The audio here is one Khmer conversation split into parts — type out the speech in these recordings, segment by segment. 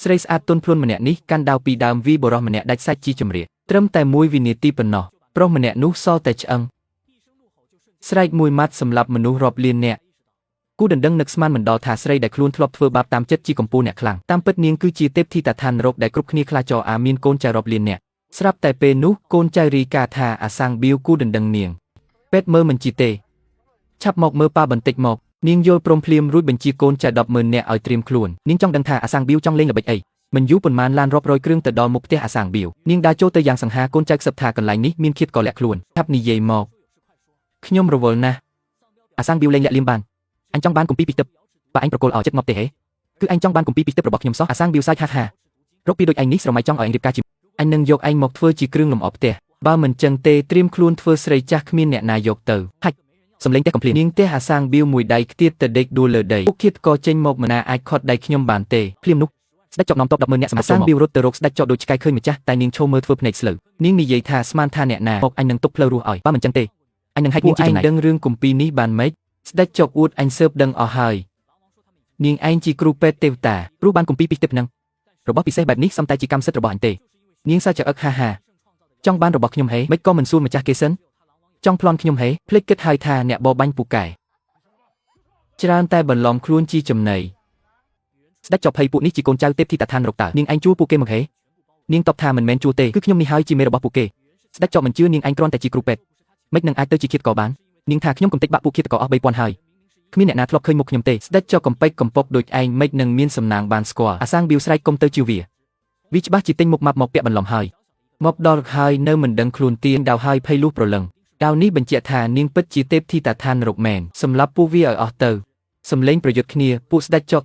ស្រីស្អាតទន់ភ្លន់ម្នាក់នេះកាន់ដាវពីរដើមវីបុរសម្នាក់ដាច់សាច់ជាចម្រៀកត្រឹមតែមួយវិនាទីប៉ុណ្ណោះប្រុសម្នាក់នោះសល់តែឆ្អឹងស្រែកមួយម៉ាត់សម្លាប់មនុស្សរាប់លាននាក់គូដណ្ដឹងនឹកស្មានមិនដល់ថាស្រីដែលខ្លួនធ្លាប់ធ្វើបាបតាមចិត្តជាកំពូលអ្នកខ្លាំងតាមពិតនាងគឺជាទេពធីតាឋាននរកដែលគ្រប់គ្នាខ្លាចចអាមានកូនចៅរាប់លាននាក់ស្រាប់តែពេលនោះកូនចៅរីកាថាអាសាំងបៀវគូដណ្ដឹងនាងពេទ្យមើលមិនជាទេឆាប់មកមើលប៉ាបន្តិចមកនាងយល់ព្រមភ្លាមរួចបញ្ជាកូនចៅ100000នាក់ឲ្យត្រៀមខ្លួននាងចង់ដឹងថាអាសាំងបៀវចង់លេងល្បិចអីមិនយូរប៉ុន្មានឡានរាប់រយគ្រឿងទៅដល់មុខផ្ទះអាសាងបៀវនាងដើរចូលទៅយ៉ាងសង្ហាកូនចៅខ្សឹបថាកន្លែងនេះមានឃាតកលាក់ខ្លួនឆាប់និយាយមកខ្ញុំរវល់ណាស់អាសាងបៀវលេងលាក់លៀមបានអញចង់បានគម្ពីរពីទឹកបើអញប្រគល់ឲ្យចិត្តងាប់ទេហេគឺអញចង់បានគម្ពីរពីទឹករបស់ខ្ញុំសោះអាសាងបៀវសើចហាហារកពីដូចឯងនេះស្រមៃចង់ឲ្យអញរៀបការជាអញនឹងយកឯងមកធ្វើជាគ្រឿងលម្អផ្ទះបើមិនចឹងទេត្រៀមខ្លួនធ្វើស្រីចាស់គ្មានអ្នកណាយកទៅហាច់សំលេងផ្ទះកំភ្លៀងនាងផ្ទះអាសាងបៀវមួយដៃខ្ទាតទៅដេកដួលលើដីពួកឃាតក៏ចេញមកមិនណាអាចខត់ដៃខ្ញុំបានទេភ្លាមនោះស្ដេចចកនាំតប100,000នាក់សម្រាប់សាងបៀវរត់ទៅរកស្ដេចចកដូចឆ្កែឃើញម្ចាស់តែនាងឈោមើលធ្វើភ្នែកស្លូវនាងនិយាយថាស្មានថាអ្នកណាមកអញនឹងទុកផ្លូវរស់ឲ្យបើមិនចឹងទេអញនឹងហែកនាងជាចំណែកដឹងរឿងគម្ពីរនេះបានម៉េចស្ដេចចកអួតអញស៊ើបដឹងអស់ហើយនាងឯងជាគ្រូពេទ្យទេវតាព្រោះបានគម្ពីរពីទេពនឹងរបស់ពិសេសបែបនេះសំតែជាកម្មសិទ្ធិរបស់អញទេនាងសាចអឹកហាហាចង់បានរបស់ខ្ញុំហេមិនក៏មិនសួរម្ចាស់គេសិនចង់ប្លន់ខ្ញុំហេភ្លេចគិតហើយថាអ្នកបបាញ់ពូកែច្រើនតែបន្លំខ្លួនជាចំណីស្ដេចចកភ័យពួកនេះជាកូនចៅទេពធីតាឋានរកតើនាងឯងជួលពួកគេមកហេនាងតបថាមិនមែនជួលទេគឺខ្ញុំនេះហើយជាមេរបស់ពួកគេស្ដេចចកមិនជឿនាងឯងគ្រាន់តែជាគ្រូពេទ្យមិននឹងអាចទៅជាឃាតករបាននាងថាខ្ញុំកំទេចបាក់ពួកឃាតករអស់3000ហើយគ្មានអ្នកណាធ្លាប់ឃើញមុខខ្ញុំទេស្ដេចចកកំពេចកំពុកដូចឯងមិននឹងមានសំណាងបានស្គាល់អាសាងបៀវស្រែកគុំទៅជាវាវាច្បាស់ជាទិញមុខម៉ាប់មកពាក់បន្លំហើយមកដល់ហើយនៅមិនដឹងខ្លួនទៀនដៅហើយភ័យលុះប្រលឹងដៅនេះបញ្ជាក់ថានាងពិតជាទេពធីតាឋាននរកមែនសម្រាប់ពួកវាឲ្យអស់ទៅសំលេងប្រយុទ្ធគ្នាពួកស្ដេចចក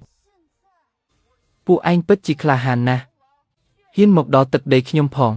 ពួកឯងពិតជាក្លាហានណាស់ហ៊ានមកដល់ទឹកដីខ្ញុំផង